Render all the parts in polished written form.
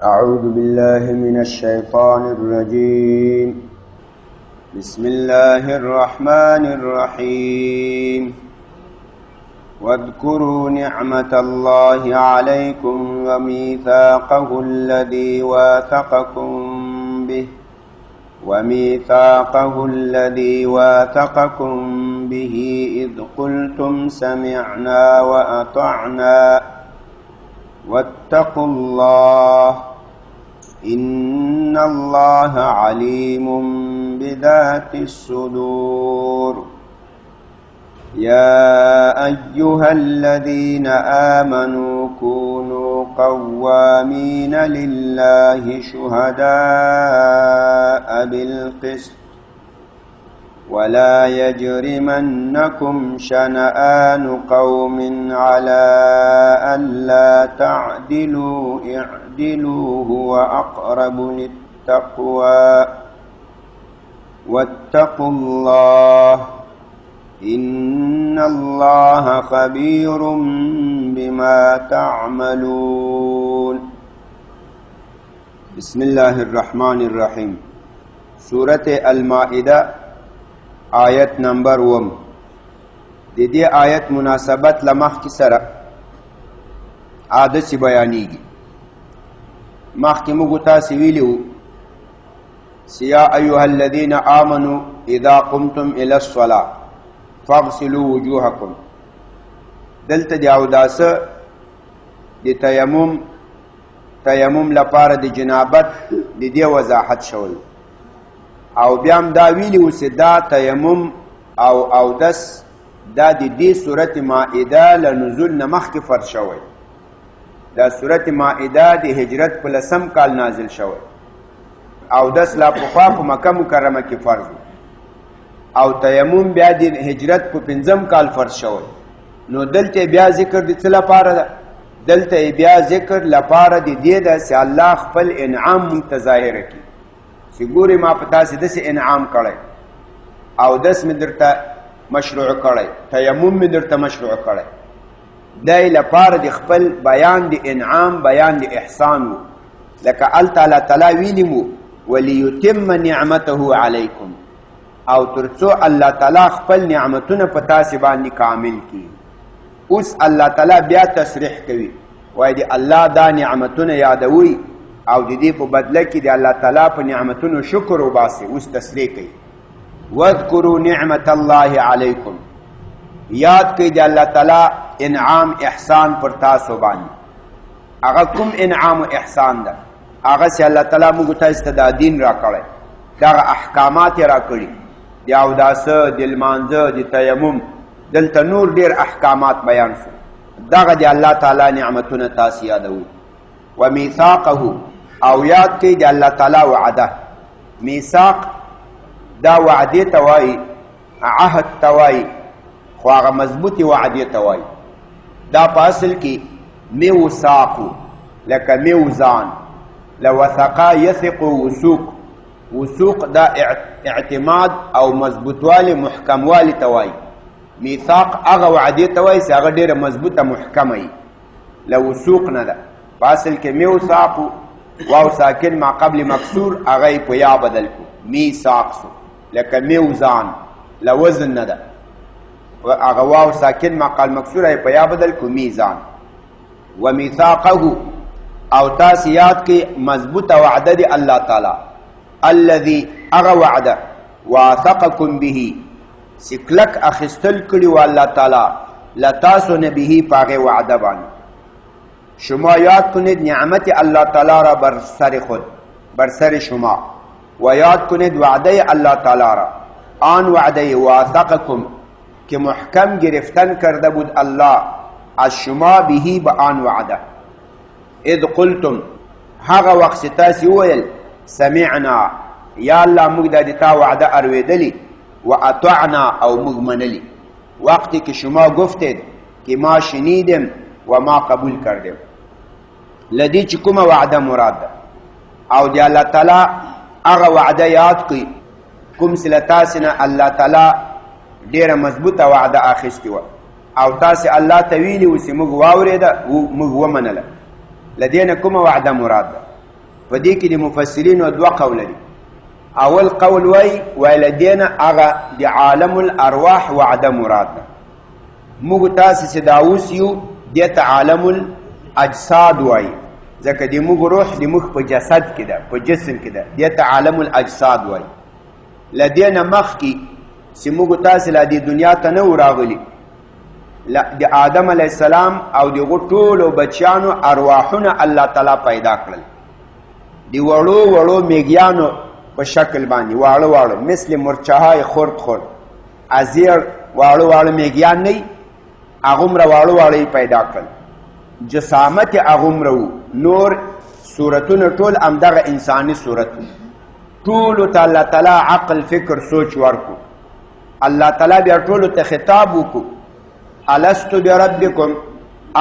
أعوذ بالله من الشيطان الرجيم. بسم الله الرحمن الرحيم. واذكروا نعمة الله عليكم وميثاقه الذي واثقكم به إذ قلتم سمعنا وأطعنا واتقوا الله إن الله عليم بذات الصدور. يا أيها الذين آمنوا كونوا قوامين لله شهداء بالقسط ولا يجرمنكم شنآن قوم على ألا تعدلوا اعدلوا هو أقرب للتقوى واتقوا الله إن الله خبير بما تعملون. بسم الله الرحمن الرحیم. سورة المائدة آیت نمبر 1. د دې آیت مناسبت له مخکې سره عادت بیانېږي. مخکې موږ تاسې ویلي وو چې یا ایها الذین آمنوا اذا قمتم الی الصلاة فاغسلوا وجوهکم. دلته د اوداسه د تیمم لپاره د جنابت د دې وضاحت شوی، او بیا هم دا ویلي وو چې دا تیمم او اودس دا د دې سورت مائده له نزول نه مخکې فرض شوی. دا سورت مائده د هجرت په لسم کال نازل شوی. اودس لا پخوا په مکه مکرمه کې فرض و، او تیمم بیا د هجرت په پنځم کال فرض شوی. نو دلته بیا ذکر د څه لپاره ده؟ دلته بیا ذکر لپاره د دې ده چې الله خپل انعام مونږ ته ظاهره کړي چې ګورې ما په تاسې داسې انعام کړی، اودس مې درته مشروع کړی، تیمم مې درته مشروع کړی. دا یې لپاره د خپل بیان د انعام، بیان د احسان و. لکه هلته الله تعالی ویلي وو ولیتم نعمته علیکم، او ترڅو الله تعالی خپل نعمتونه په تاسې باندې کامل کړي. اوس الله تعالی بیا تصریح کوي، وایي د الله دا نعمتونه یادوي او د دې په بدله کې د الله تعالی په نعمتونو شکر وباسي. اوس تصریح کوي واذکروا نعمت الله علیکم، یاد کړئ د الله تعالی انعام احسان پر تاسو باندې. هغه کوم انعام او احسان ده؟ هغه چې الله تعالی موږ تاسو ته دا دین راکړی، دغه احکامات یې راکړي، د اوداسه، د لمانځه، د تیمم، دلته نور ډېر احکامات بیان شو. دغه د الله تعالی نعمتونه تاسو یادوئ. ومیثاقه، او یاد کړئ د الله تعالی وعده. میثاق دا وعدې ته وایي، عهد ته وایي، خو هغه مضبوطې وعدې ته وایي. دا په اصل کې میوثاق، لکه میوزان، لوثقا یثق وثوق. وثوق دا اعتماد او مضبوطوالی، محکموالی ته وایي. میثاق هغه وعدې ته وایي چې هغه ډېره مضبوطه محکمه وي، له وثوق نه ده. په اصل کې میوثاق واو ساکن ما قبل مکسور، هغه یې په یا بدل کړو، میثاق سو، لکه میوزان، له وزن نه ده، هغه واو ساکن ما قبل مکسور یې په یا بدل کړو، میزان. ومیثاقه، او تاسو یاد کړئ مضبوطه وعده دی الله تعالی، الذي هغه وعده واثقکم به چې کلک اخیستل کړي وو الله تعالی له تاسو نه به په هغې وعده باندې. شما یاد کنید نعمت الله تعالی را بر سر خود، بر سر شما، و یاد کنید وعده الله تعالی را، آن وعده واثقکم که محکم گرفتن کرده بود الله از شما به به آن وعده. اذ قلتم، هغه وخت چې تاسې وویل سمعنا، یا الله موږ دا د تا وعده اورېدلې، و اطعنا، او موږ منلې. وقتی که شما گفتید که ما شنیدم و ما قبول کردیم. له دې چې کومه وعده مراد ده، او د الله تعالی هغه وعده یاد کړئ کوم چې له تاسې نه الله تعالی ډېره مضبوطه وعده اخیستې وه، او تاسې الله ته ویلي وو چې موږ واورېده، موږ ومنله. له دې نه کومه وعده مراد ده؟ په دې کې د مفسرینو دوه قوله دي. اول قول وای وای له دې نه هغه د عالم الارواح وعده مراد ده. موږ تاسې چې دا اوس یو دې ته عالم الاجساد وایي، ځکه د موږ روح د موږ په جسد کې ده، په جسم کې ده، دې ته عالم الاجساد وایي. له دې نه مخکې چې موږ تاسې لا دې دنیا ته نه وو راغلي، د آدم علیه السلام او د هغو ټولو بچیانو ارواحونه الله تعالی پیدا کړل، د وړو وړو میږیانو په شکل باندې، واړه واړه مثل مرچهای خرد خرد، ازیړ واړه واړه میږیان نه، هغومره واړه واړه یې پیدا کړل. جسامت یې هغومره وو، نور صورتونه ټول همدغه انساني صورت وو. ټولو ته الله تعالی عقل فکر سوچ ورکو. الله تعالی بیا ټولو ته خطاب وکړو، الست بربکم،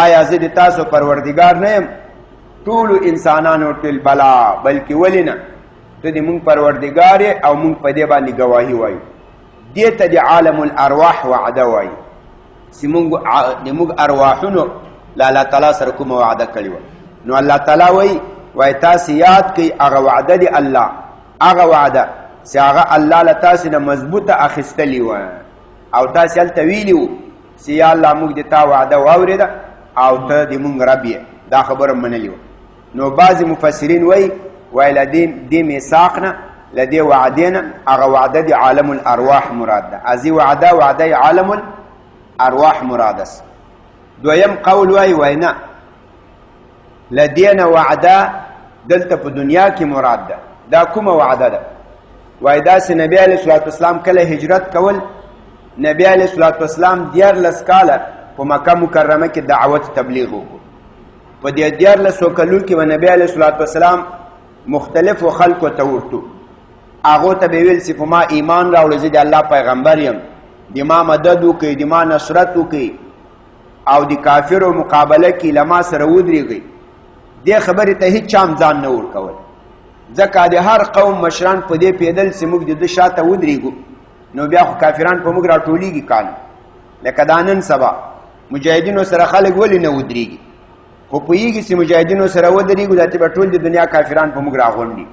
آیا زه د تاسو پروردګار نه یم؟ ټولو انسانانو ورته ویل بلا، بلکې ولې نه، ته د مونږ پروردګار یې او مونږ په دې باندې ګواهي وایو. دې ته د عالم الارواح وعده وایي چې مونږ د موږ ارواحونو له الله تعالی سره کومه وعده کړې وه. نو الله تعالی وایي، وایي تاسې یاد کړئ هغه وعده د الله، هغه وعده چې هغه الله له تاسې نه مضبوطه اخیستلې وه او تاسې هلته ویلي وو چې یا الله موږ د تا وعده واورېده او ته د موږ رب یې، دا خبره منلې وه. نو بعضې مفسرین وایي، وایي له دې میثاق نه، له دې وعدې نه هغه وعده د عالم الارواح مراد ده. ازي وعده وعده عالم الارواح مراد است. دویم قول وایي، وایي نه، له دې نه وعده دلته په دنیا کې مراد ده. دا کومه وعده ده؟ وایي داسې نبی علیه الصلاة والسلام کله هجرت کول، نبی علیه الصلاة والسلام 13 کاله په مکه مکرمه کې دعوت تبلیغ وکړو. په دې 13 کلو کې به نبی علیه الصلاة والسلام مختلفو خلکو ته ورتو، هغو ته به ویل چې په ما ایمان راوړئ، زه د الله پیغمبر یم، د ما مدد وکړئ، د ما نصرت وکړئ او د کافرو مقابله کې له ما سره ودرېږئ. دې خبرې ته هیڅ چا هم ځان نه ورکول، ځکه د هر قوم مشران په دې پوهېدل چې موږ د ده شاته ودرېږو نو بیا خو کافران په موږ راټولېږي کانه. لکه دا نن سبا مجاهدینو سره خلک ولې نه ودرېږي؟ خو پوهېږي چې مجاهدینو سره ودرېږو دا به ټول د دنیا کافران په موږ راغونډي.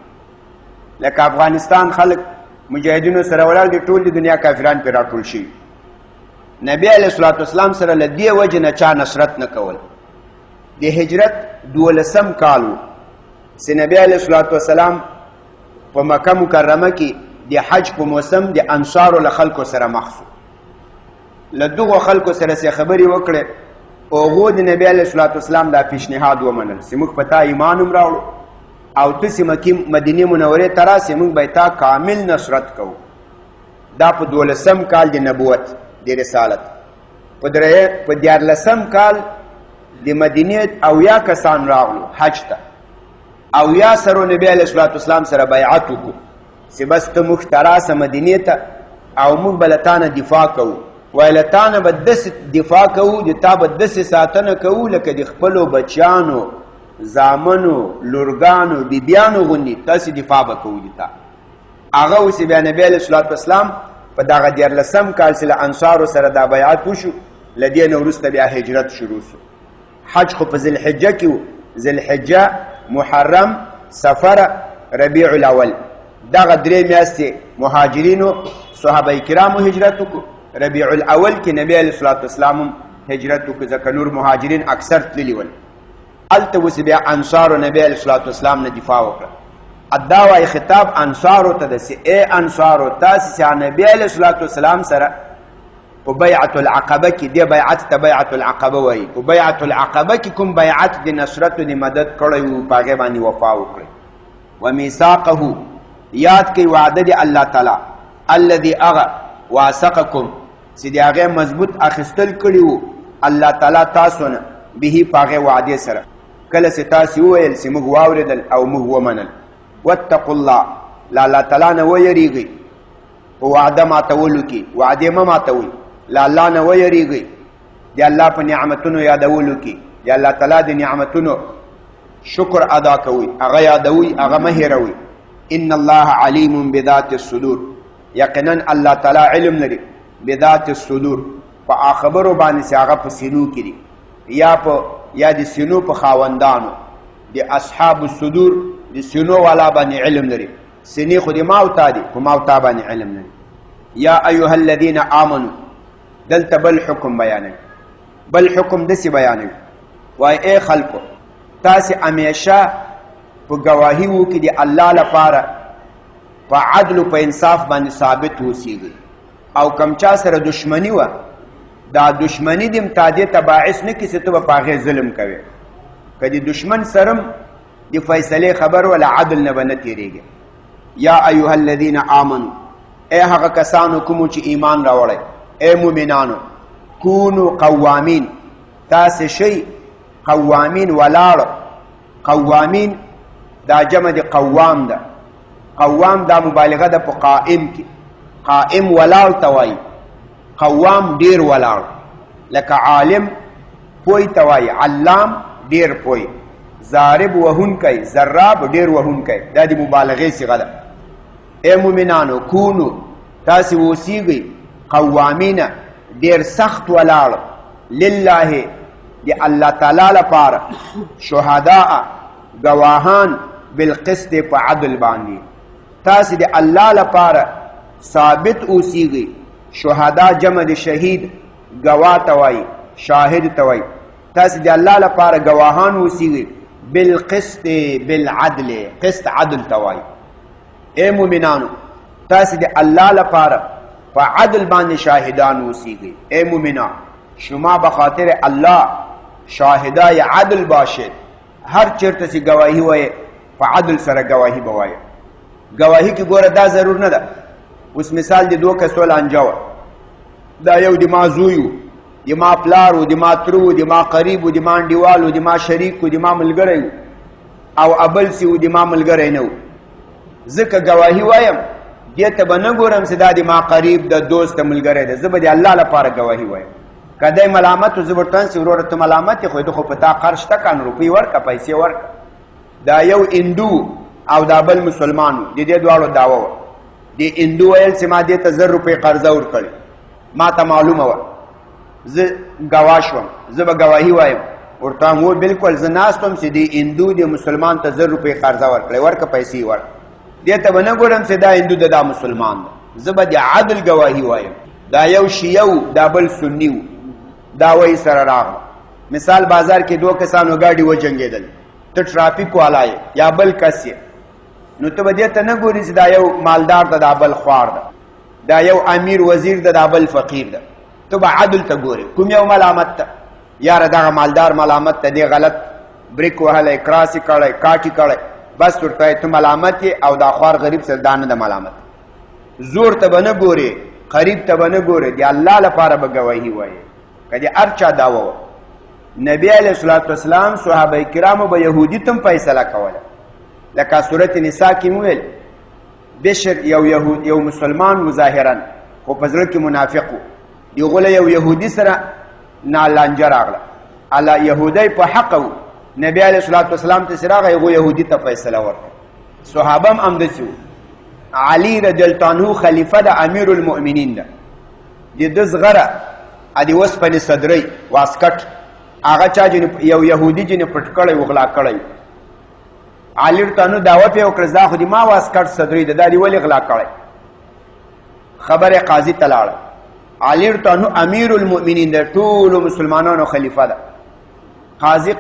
لکه افغانستان خلک مجاهدینو سره ولاړ دي، ټول د دنیا کافران پرې راټول شوي. نبی علیه الصلاة والسلام سره له دې وجې نه چا نصرت نه کول. د هجرت 12 کال و چې نبی علیه الصلاة والسلام په مکه مکرمه کې د حج په موسم د انصارو له خلکو سره مخ شو. له دغو خلکو سره چې خبرې وکړې، هغو د نبی علیه الصلاة والسلام دا پیشنهاد ومنل چې موږ په تا ایمان هم راوړو او ته چې مکې مدینې منورې ته راسې موږ به تا کامل نصرت کوو. دا په 12 کال د نبوت د رسالت، په 13 کال د مدینې 70 کسان راغلو حج ته، 70 سرو نبی علیه الصلاة والسلام سره بیعت وکړو چې بس ته موږ ته راسه مدینې ته او موږ به له تا نه دفاع کوو. وایي له تا نه به داسې دفاع کوو، د تا به داسې ساتنه کوو لکه د خپلو بچیانو، زامنو، لورګانو، بیبیانو غوندې تاسې دفاع به کوو د تا. هغه اوس بیا نبی علیه الصلاة والسلام په دغه 13 کال چې له انصارو سره دا بیعت وشو، له دې نه وروسته بیا هجرت شروع شو. حج خو په ذوالحجه کې و، ذوالحجه، محرم، صفر، ربیع الاول، دغه درې میاشتې مهاجرینو صحابه کرامو هجرت وکړو. ربیع الاول کې نبی علیه الصلاة والسلام هم هجرت وکړو، ځکه نور مهاجرین اکثر تللي ول. هلته اوس بیا انصارو نبی علیه الصلاة والسلام نه دفاع وکړه. دا وایي خطاب انصارو ته ده چې ای انصارو، تاسې چې نبی علیه الصلاة والسلام سره په بیعت العقبه کې، دې بیعت ته بیعت العقبه وایي، په بیعت العقبه کې کوم بیعت د نصرت د مدد کړی وو، په هغې باندې وفا وکړئ. ومیثاقه، یاد کړئ وعده د الله تعالی، الذي هغه واثقکم چې د هغې مضبوط اخیستل کړي وو الله تعالی تاسو نه، به په هغې وعدې سره، کله چې تاسې وویل چې موږ واورېدل او موږ ومنل. واتقوا الله، له الله تعالی نه ویریږئ په وعده ماتولو کې، وعدې مه ماتوئ، له الله نه ویریږئ د الله په نعمتونو یادولو کې، د الله تعالی د نعمتونو شکر ادا کوئ، هغه یادوئ، هغه مه هېروئ. ان الله علیم بذات الصدور، یقینا الله تعالی علم لري بذات الصدور، په خبرو باندې چې هغه په سینو کې دي، یا په یا د سینو په خاوندانو، د اصحاب الصدور د سینو والا باندې علم لري. سینې خو دې ما او تا دي، خو ما او تا باندې علم لري. یا ایها الذین آمنو، دلته بل حکم بیانوي، بل حکم داسې بیانوي، وایي ای خلکو تاسې همیشه په ګواهي وکړي د الله لپاره په عدل او په انصاف باندې ثابت اوسېږئ، او کم چا سره دشمنی وه دا دشمنی دې هم تا دې ته باعث نه کړي چې ته به په هغې ظلم کوې. که د دشمن سره هم د فیصلې خبر وله عدل نه به نه تېرېږي. یا ایها الذین آمنو، ای هغه کسانو کومو چې ایمان راوړی، ای مؤمنانو، کونو قوامین، تاسې شئ قوامین ولاړ. قوامین دا جمع د قوام ده، قوام دا مبالغه ده په قائم کې، قائم ولاړ ته وایي، قوام ډیر ولاړ، لکه عالم پوی ته وایي، علام ډیر پوی، ضارب وهونکی، ضراب ډیر وهونکی، دا د مبالغې صیغه ده. ای مؤمنانو کونو تاسې اوسیږئ قوامین ډیر سخت ولاړ، لله د الله تعالی لپاره، شهداء ګواهان، بالقسط په عدل باندې. تاسې د الله لپاره ثابت اوسیږئ. شهدا جمع د شهید، ګواه ته وایي، شاهد ته وایي. تاسې د الله لپاره ګواهان اوسیږئ بالقسط بالعدل، قسط عدل ته وایي. ای مؤمنانو تاسې د الله لپاره په عدل باندې شاهدان اوسیږئ. ای مؤمنان شما به خاطر الله شاهدای عدل باشید. هر چیرته چې ګواهي وایې په عدل سره ګواهي به وایې. ګواهي کې ګوره دا ضرور نه ده. اوس مثال د دوه کسو لانجه وه، دا یو د ما زوی و، د ما پلار و، د ما تره و، د ما قریب و، د ما انډیوال و، د ما شریک و، د ما ملګری و، او ابل سی و د ما ملګری نه و. زه که ګواهي وایم دې ته به نه ګورم چې دا د ما قریب د دوست ملګری دی، زه به د الله لپاره ګواهي وایم. که دی ملامت و زه به ورته وایم چې وروره ته ملامت یې، خو ده خو په تا قرض شته که نه، روپۍ ورکړه، پیسې ورکړه. دا یو هندو او دا بل مسلمان و، د دې دواړو دعوه وه. دې هندو ویل چې ما دې ته 1000 روپۍ قرضه ورکړې، ما ته معلومه وه، زه ګواه شوم، زه به ګواهي وایم. ورته هم و بالکل زه ناست وم چې دې هندو دې مسلمان ته 1000 روپۍ قرضه ورکړې، ورکړه پیسې ورکړه. دې ته به نه ګورم چې دا هندو ده دا مسلمان ده، زه به د عدل ګواهي وایم. دا یو شیعه و، دا بل سني و، دا وایي سره راغله. مثال بازار کې دوه کسانو ګاډي وجنګېدل، ته ټرافیک والا یې یا بل کس یې، نو ته به دې ته نه ګورې چې دا یو مالدار ده دا بل خوار ده، دا یو امیر وزیر ده دا بل فقیر ده، ته به عدل ته ګورې کوم یو ملامت ته. یاره دغه مالدار ملامت ته، دی غلط بریک وهلی، کراس یې کړی، کاټ یې کړی، بس ورته ته ملامت یې او دا خوار غریب سره دا نه ده ملامت. زور ته به نه ګورې، قریب ته به نه ګورې، د الله لپاره به ګواهي وایې. که د هر چا دعوه وه. نبی علیه الصلاة والسلام صحابه کرامو به یهودي ته هم فیصله کوله، لکه سورت نساء کې مو ویل بشر یو یهود یو مسلمان و ظاهرا خو په زړه کې منافق و، دغه له یو یهودي سره نالانجه راغله، الا یهودی په حق و، نبی علیه الصلاة والسلام ته راغی، هغه یهودي ته فیصله ورکړه. صحابه هم همداسې وو. علی رضی الله عنه خلیفه د امیر المؤمنین ده، د ده زغره د اوسپنې صدرۍ واسکټ هغه چا جنې یو یهودي جنې پټ کړی و، غلا کړی. علی رضی الله عنه دعوه پرې وکړه، دا خو دې ما واسکټ صدرۍ ده، دا دې ولې غلا کړی؟ خبره قاضي ته لاړه. علی رضی الله عنه امیر المؤمنین ده، ټولو مسلمانانو خلیفه ده.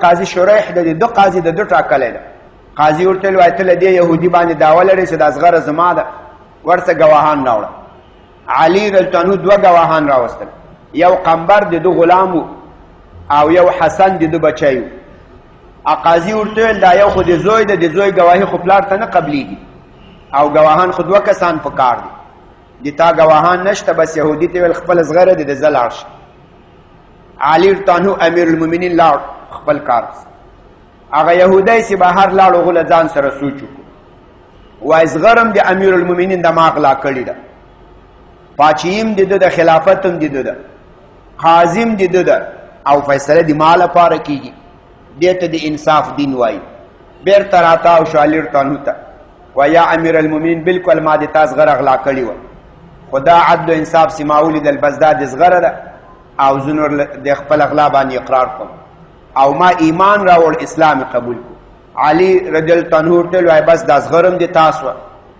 قاضي شریح ده، د قاضي د ده ټاکلی ده. قاضي ورته ویل، وایي ته له دې یهودي باندې دعوه لرې چې دا زغره زما ده، ورڅه ګواهان راوړه. علی رضی الله عنه دوه ګواهان راوستل، یو قنبر د ده غلام و او یو حسن د ده بچی و. قاضي ورته ویل، دا یو خو د زوی ده، د زوی ګواهي خو پلار ته نه قبلیږي، او ګواهان خو دوه کسان په کار دي، د تا ګواهان نشته، بس یهودي ته ویل خپل زغره دې د زه لاړ شه. علی رضی الله عنه امیر المؤمنین لاړ خپل کار. هغه یهودی چې بهر لاړ هغه له ځان سره سوچ وکړو، وایي زغرم د امیر المؤمنین د ما غلا کړې ده، پاچیم د ده د خلافت هم د ده ده، قاضي هم د ده ده، او فیصله د ما لپاره کېږي. دې ته د انصاف دین وایي. بېرته راتاو شو علی رضی الله عنه ته، وایي یا امیر المؤمنین بالکل ما د تا زغره غلا کړې وه، خو دا عدل و انصاف چې ما ولیدل بس دا د زغره ده، او زه نور د خپل غلا باندې اقرار کوم، او ما ایمان راوړ، اسلام قبول کو. علی رضی الله عنه ورته وای بس دا زغرم دی تاسو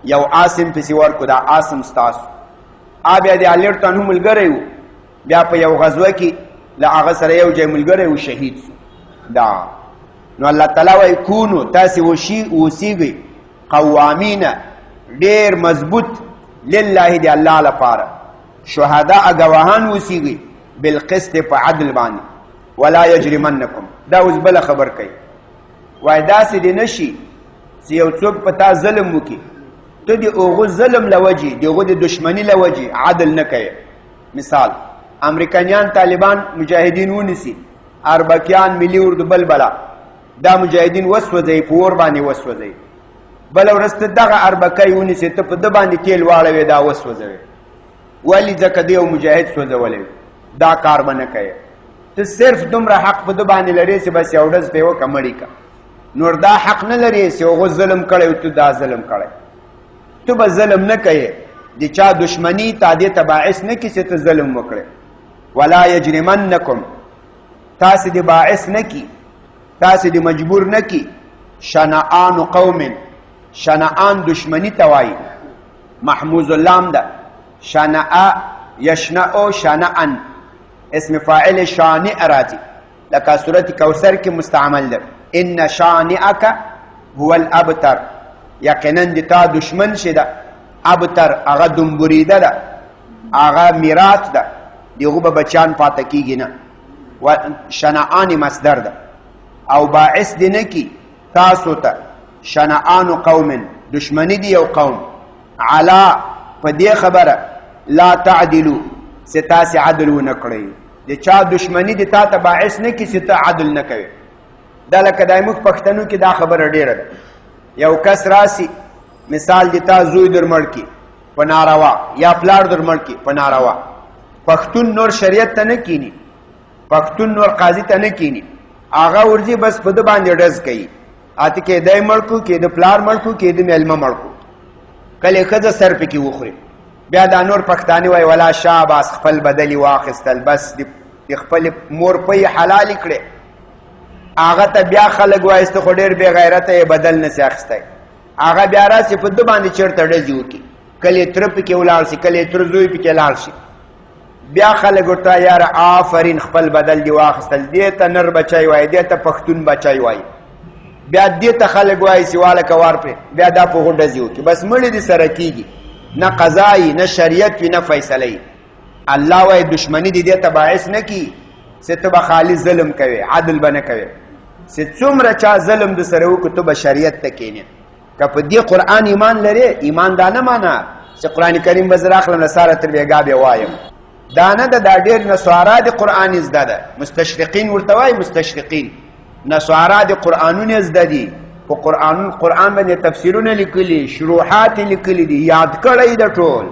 یو آسم پسې ورکو، دا آسم ستاسو. بیا د علی رضی الله عنه ملګری و، بیا په یو غزوه کې له هغه سره یو ځای ملګری و، شهید سو. دا نو الله تعالی وای کونو تاسې وشي اوسیږئ قوامین ډیر مضبوط لله دی الله لپاره، شهدا ګواهان اوسیږئ بالقسط په عدل باندې، ولا یجرمنکم. دا اوس بله خبر کوي، وای داسې دې نه شي چې یو څوک په تا ظلم وکړي، ته د هغو ظلم له وجې، د هغو د دښمني له وجې عدل نه کوې. مثال امریکایان طالبان مجاهدین ونیسي، اربکیان ملي اردو بل بلا، دا مجاهدین وسوځوي، په اور باندې وسوځوي. بله ورځ ته دغه اربکی ونیسې، ته په ده باندې تېل واړوې، دا وسوځوې. ولې؟ ځکه دی یو مجاهد سوځولی. دا کار به نه کوې. ته صرف دومره حق په ده باندې لرې چې بس یو ډز پرې وکړه مړی کړه، نور دا حق نه لرې چې هغو ظلم کړی او ته دا ظلم کړی. ته به ظلم نه کوې، د چا دښمني تا دې ته باعث نه کړي چې ته ظلم وکړې. ولا یجرمنکم، تاسې دې باعث نه کړي، تاسې دې مجبور نه کړي شنآن قوم. شنآن دښمني ته وایي، محموز اللام ده، شنأ یشنأ شنأن، اسم فاعل شانئ راځي، لکه سورة کوثر کې مستعمل ده، ان شانئک هو الابتر. یقینا د تا دشمن شه ده، ابتر هغه دمبریده ده، هغه میراث ده، دغه به بچان پاته کیږي نه. و شنآن مصدر ده، او باعث دی نه کی تاسو ته شنآن قوم دشمنی دی یو قوم، علا په دې خبره لا تعدلو چې تاسې عدل ونه کړئ. د چا دشمنی دی تا ته باعث نه کړي چې ته عدل نه کوې. دا لکه د موږ پښتنو کې دا خبره ډېره ده. یو کس راسي، مثال دی تا زوی در مړ کړي په ناروا، یا پلار در مړ کړي په ناروا، پښتون نور شریعت ته نه کینی، پښتون نور قاضي ته نه کینی، هغه ورځي بس په ده باندې ډز کوي، اته کې دی مړ کو، کې د پلار مړ کو، کې د میلمه مړ کو، کله ښځه سر پکې وخوري. بیا دا نور پښتانه وای ولا شاباس خپل بدلی واخیستل، بس د خپل مور پی حلال کړي. هغه ته بیا خلک وایي ته خو ډېر بې غیرته یې، بدل نه سي اخیستی. هغه بیا راسي په ده باندې چېرته ډزې وکړي، کله تره پکې ولاړ شي، کله تره زوی پکې لاړ شي. بیا خلک ورته یاره آفرین خپل بدل دی واخیستل، دې ته نر بچی وایي، دې ته پښتون بچی وایي. بیا دې ته خلک وایي چې واله که وار پرې، بیا دا په هغو ډزې وکړي، بس مړي دې سره کېږي، نه قضا یي، نه شریعت وي، نه فیصله یي. الله وایي دښمني دې دې ته باعث نه کړي چې ته به خالي ظلم کوې، عدل به نه کوې. چې څومره چا ظلم د سره وکړو ته به شریعت ته کښېنې. که په دې قرآن ایمان لرې، ایمان دا نه معنا چې قرآن کریم به زه راخلم له سهاره تر بېګا به وایم، دا نه ده. دا ډېر نصارا د قرآن زده ده، مستشرقین ورته وایي، مستشرقین نصارا د قرآنونه زده دي، په قرآن باندې تفسیرونه لیکلي، شروحات لیکلي دي، یاد کړی ده، ټول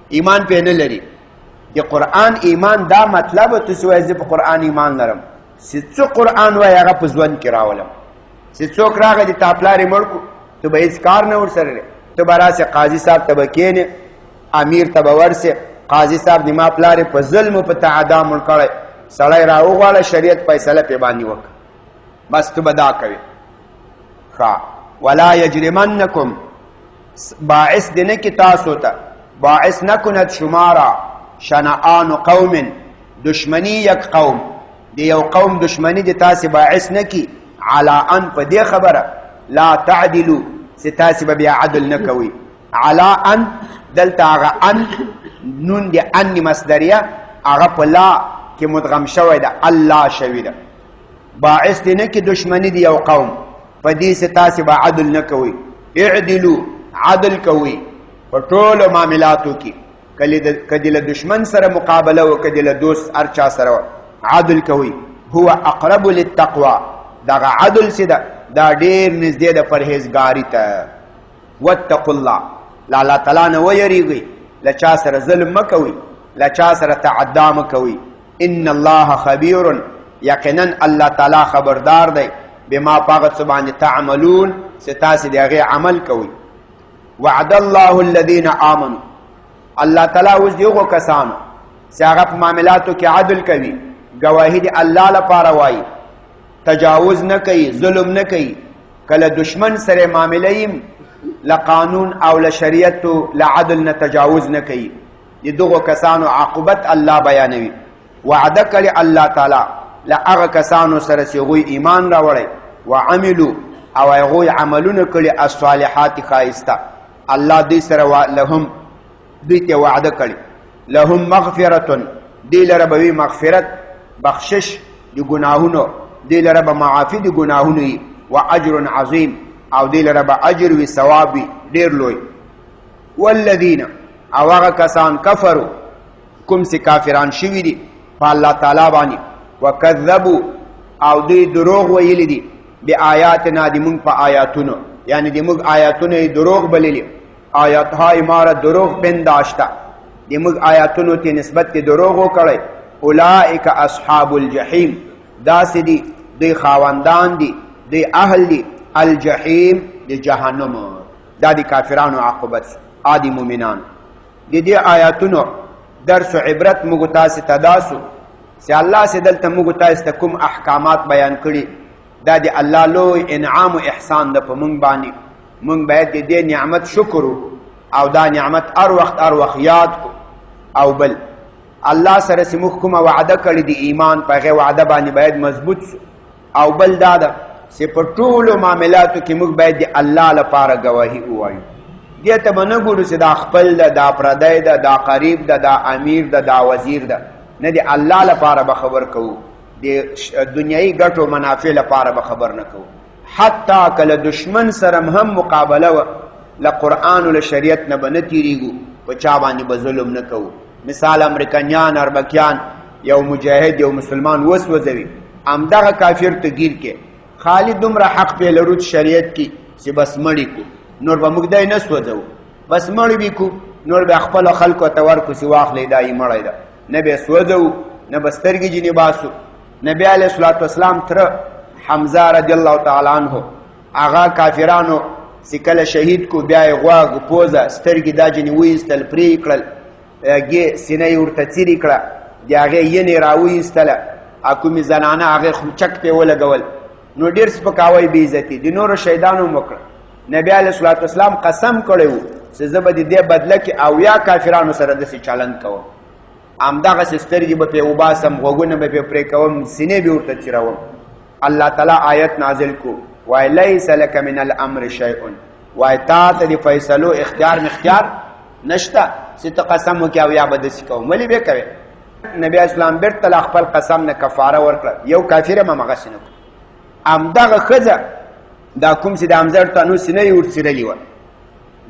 ایمان پې نه لري. د قرآن ایمان دا مطلب ته چې وایي زه په قرآن ایمان لرم، چې څه قرآن وایي هغه په ژوند کې راولم. چې څوک راغی د تا پلار یې مړ کړو، ته به هېڅ کار نه ورسره لرې، ته به راسې قاضي صاحب ته به کښېنې، امیر ته به ورسې، قاضي صاحب د ما پلار یې په ظلم او په تعدا مړ کړی، سړی را وغواړه، شریعت فیصله پې باندې وکړه، بس ته به دا کوې. ښه، ولا یجرمنکم، باعث دې نه کړي تاسو ته، باعث نه کند شمارا شنآن قوم، دشمنی یک قوم، د یو قوم دشمنی د تاسې باعث نه کړي علی ان په دې خبره لا تعدلو چې تاسې به بیا عدل نه کوئ. علی ان دلته هغه ان نون د ان مصدریه هغه په لا کې مدغم شوی ده، الله شوی ده. باعث دې نه کړي دشمنی د یو قوم په دې چې تاسې به عدل نه کوئ. اعدلو، عدل کوئ په ټولو معاملاتو کې، کدی له دشمن سره مقابله او کدی له دوست هر چا سره عدل کوي. هو اقرب للتقوى، دغه عدل چې ده دا ډیر نږدې ده پرهیزګاری ته. واتقوا الله، له الله تعالی نه ویریږئ، له چا سره ظلم مه کوئ، له چا سره تعدا مه کوئ. ان الله خبیر، یقینا الله تعالی خبردار دی بما په هغه څه باندې تعملون چې تاسې د هغې عمل کوئ. وعد الله الذين آمنوا، الله تعالی اوس دغو کسانو چې هغه په معاملاتو کې عدل کوي، ګواهي د الله لپاره وایي، تجاوز نه کوي، ظلم نه کوي، کله دشمن سره معامله یم له قانون او له شریعت له عدل نه تجاوز نه کوي. د دغو کسانو عاقبت الله بیانوي. وعده کړې الله تعالی له هغه کسانو سره چې هغوی ایمان راوړی وعملو او هغوی عملونه کړي الصالحات ښایسته، الله دوی سره لهم دوی ته وعده کړې لهم مغفرة، دوی لره به وي مغفرت، بخشش د ګناهونو، دوی لره به معافي د ګناهونو وي، و اجر عظیم، او دوی لره به اجر وي، ثواب وي ډېر لوی. والذین او هغه کسان کفرو کوم چې کافران شوي دي په الله تعالی باندې، وکذبو او دوی دروغ ویلي دي بآیاتنا د موږ په آیاتونو، یعنی د موږ آیاتونه یې دروغ بللي، آیاتهای ما را دروغ پنداشته، د موږ آیاتونو ته نسبت کې دروغ وکړی. اولئک اصحاب الجحیم، داسې دي دوی خاوندان دي، دوی اهل دي الجحیم د جهنم. دا د کافرانو عاقبت شو، عادي مؤمنانو. د دې آیاتونو درس و عبرت موږ تاسې ته داسو چې الله سې دلته موږ تاسې ته کوم احکامات بیان کړي، دا د الله لوی انعام و احسان ده په موږ باندې. موږ باید د دې نعمت شکر وکړو او دا نعمت هر وخت هر وخت یاد کړو. او بل الله سره چې موږ کومه وعده کړې د ایمان، په هغې وعده باندې باید مضبوط شو. او بل دا ده چې په ټولو معاملاتو کې موږ باید د الله لپاره ګواهي ووایو. دې ته به نه ګورو چې دا خپل ده، دا پردی ده، دا قریب ده، دا امیر ده، دا وزیر ده، نه، د الله لپاره به خبر کوو، د دنیایي ګټو منافع لپاره به خبر نه کوو. حتی که له دشمن سره هم مقابله وه، له قرآن او له شریعت نه به نه تېرېږو، په چا باندې به ظلم نه کوو. مثال امریکنیان اربکیان یو مجاهد یو مسلمان وسوځوي، همدغه کافر ته ګیر کې خالی دومره حق پې لرو چې شریعت کې چې بس مړی کو، نور به موږ دی نه سوځوو، بس مړی به کو، نور به خپلو خلکو ته ورکو چې واخلئ دا یې مړی ده، نه به یې سوځوو، نه به سترګې جینې باسو. نبی علیه الصلاة والسلام تره حمزه رضی الله تعالی عنه هغه کافرانو چې کله شهید کو، بیا یې غوږ پوزه سترګې دا جینې وایستل، پرې یې کړل، ګې سینه یې ورته څیرې کړه، د هغې ینې راوایستله، کومې زنانه هغې خمچک پرې ولګول، نو ډېر سپکاوی بې عزتي د نورو شهیدانو هم وکړه. نبی علیه الصلاة والسلام قسم کړی و چې زه به د دې بدله کې 70 کافرانو سره داسې چلند کوم، همدغسې سترګې به پرې وباسم، غوږونه به پرې پرې کوم، سینې به ورته څیروم. الله تعالی آیت نازل کو، وای لیس لک من الامر شیء، وای تا ته د فیصلو اختیار مختیار نشته چې ته قسم وکړې او یا به داسې کوم، ولې به کوې؟ نبی اسلام بیرته له خپل قسم نه کفاره ورکړه، یو کافر هم همغسې نه کړو. همدغه ښځه دا کوم چې د حمزه تنو سینه یې ورڅیرلې وه،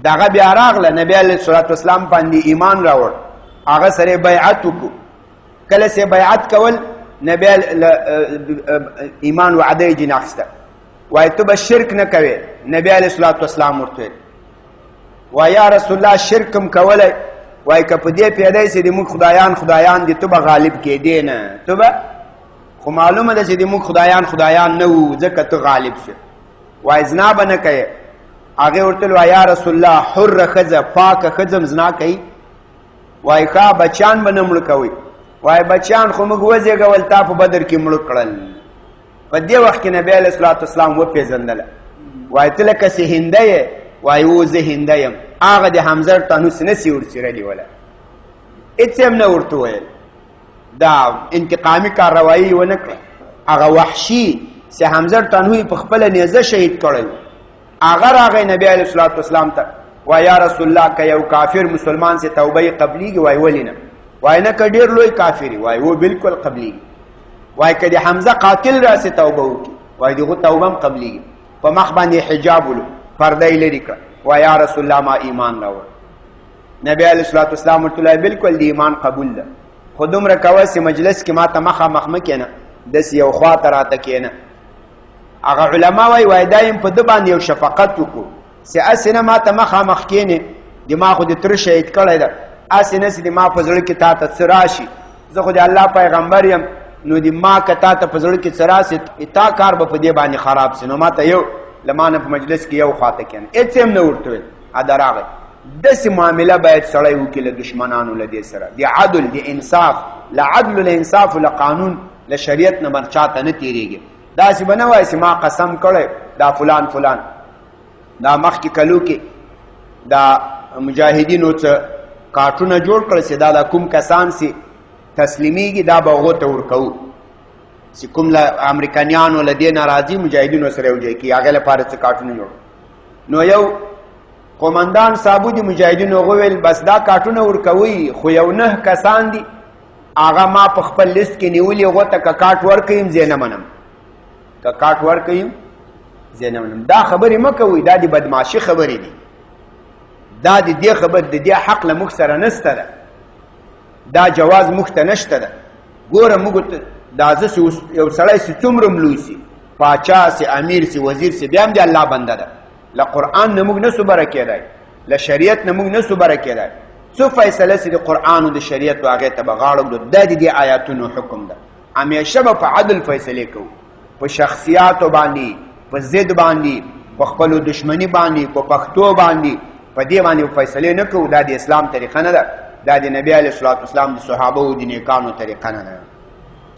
دغه بیا راغله نبی علیه الصلاة والسلام باندې ایمان راوړ، هغه سره بیعت وکړو. کله چې بیعت کول نبی ایمان وعده یې جنې اخیسته، وایي ته به شرک نه کوې. نبی علیه الصلاة والسلام ورته ویل، وایي یا رسول الله شرک هم کولی، وایي که په دې پیدای چې د موږ خدایان خدایان دي ته به غالب کېدې نه، ته به خو معلومه ده چې د موږ خدایان خدایان نه وو ځکه ته غالب شوې. وایي زنا به نه کوې. هغې ورته ویل، یا رسول الله حره ښځه پاکه ښځه هم زنا کوي؟ وایي ښه بچیان به نه مړه کوئ. وایي بچیان خو موږ وزېږول، تا په بدر کې مړه کړل. په دې وخت کې نبی علیه الصلاة والسلام وپېژندله، وایي ته لکه چې هنده یې؟ وایي هو زه هنده یم. هغه د حمزه تانوس نه سي ورڅیرلې وله، هېڅ یې هم نه ورته ویل. دا انتقامي کارروایي یې ونه کړه. هغه وحشي چې حمزه تنهو یې په خپله نیزه شهید کړی و، هغه راغی نبی علیه الصلاة والسلام ته، وایي یا رسول الله که یو کافر مسلمان سي توبه یې قبلیږي؟ وایي ولې نه؟ وایي نه که ډېر لوی کافر وي؟ وایي هو بالکل قبلیږي. وایي که د حمزه قاتل راسي توبه وکړي؟ وایي د هغو توبه هم قبلیږي. په مخ باندې حجاب ولو، پرده یې لرې کړه، وایي یا رسول الله ما ایمان راوړ. نبی علیه الصلاة والسلام ورته وویل بالکل د ایمان قبول ده، خو دومره کوه چې مجلس کې ما ته مخامخ مه کښېنه، داسې یو خوا ته راته کښېنه. هغه علما وایي، وایي دا یې په ده باندې یو شفقت وکړو چې هسې نه ما ته مخامخ کښېنې، د ما خو د تره شهید کړی ده، هسې نه چې د ما په زړه کې تا ته څه راشي، زه خو د الله پیغمبر یم، نو د ما که تا ته په زړه کې څه راشي تا کار به په دې باندې خراب سي، نو ما ته یو له ما نه په مجلس کې یو خوا ته کښېنه. هېڅ یې هم نه ورته ویل. ادا راغی. داسې معامله باید سړی وکړي له دشمنانو له دې سره، د عدل د انصاف، له عدل له انصاف له قانون له شریعت نه بر چاته نه تېرېږي. داسې به نه وایي چې ما قسم کړی دا فلان فلان. دا مخکې کلو کې دا مجاهدینو څه کارټونه جوړ کړل چې دا د کوم کسان سي تسلیمیږي دا به هغو ته ورکوو، چې کوم له امریکایانو له دې ناراضي مجاهدینو سره یو ځای کړي، هغې لپاره څه کارټونه جوړ. نو یو قومندان صاحب دي مجاهدینو هغه ویل بس دا کارټونه ورکوي، خو یو نه کسان دي هغه ما په خپل لیست کې نیولي، هغو ته که کارټ ورکویم زه نه منم، که کارټ ورکویم زه نه منم. دا خبرې مه کوئ، دا د بدمعاشي خبرې دي، دا د دې خبر د دې حق له موږ سره نشته ده، دا جواز موږ ته نشته ده. ګوره موږ ته دا زه یو سړی چې څومره ملوی سي، پاچا سي، امیر سي، وزیر سي، بیا هم د الله بنده ده. له قرآن نه موږ نه سو بره کېدای، له شریعت نه موږ نه سو بره کېدای. څه فیصله سي د قرآن او د شریعت و هغې ته به غاړه ږدو. دا د دې آیاتونو حکم ده. همیشه به په عدل فیصلې کوو، په شخصیاتو باندې، په ضد باندې، په خپلو دشمنی باندې، په پښتو باندې، په دې باندې فیصلې نه کوو. دا د اسلام طریقه نه ده، دا د نبی علیه الصلاة والسلام د صحابه او د نیکانو طریقه نه ده.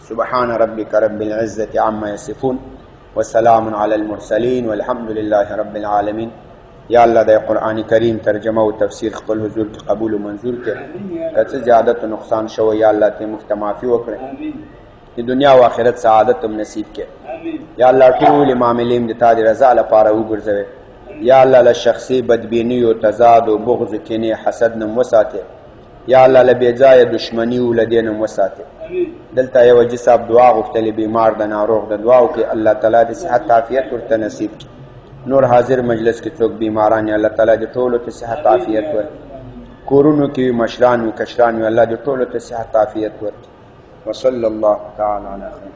سبحان ربك رب العزة عما يصفون وسلام على المرسلين والحمد لله رب العالمين. یا الله د قرآن کریم ترجمه او تفسیر خپل حضور کې قبول او منظور کړي. که څه زیادت او نقصان شوی یا الله ته موږ ته معافي وکړي، د دنیا او آخرت سعادت هم نصیب کړي. یا الله ټول معاملې د تا د رضا لپاره وګرځوي. یا الله له شخصي بدبینیو، تضاد او بغض، کینې، حسد نه وساتې. یا الله له بې ځایه دښمنیو له دې نه وساتې. دلته یو حاجي صاحب دعا غوښتلې، بیمار د ناروغ د دعا وکړي، الله تعالی د صحت عافیت ورته نصیب کړي. نور حاضر مجلس کې څوک بیماران، الله تعالی دې ټولو ته صحت عافیت ورکړي. کورونو کې مشران وي، کشران وي، الله دې ټولو ته صحت عافیت ورکړي. وصلی الله تعالی علی خیر.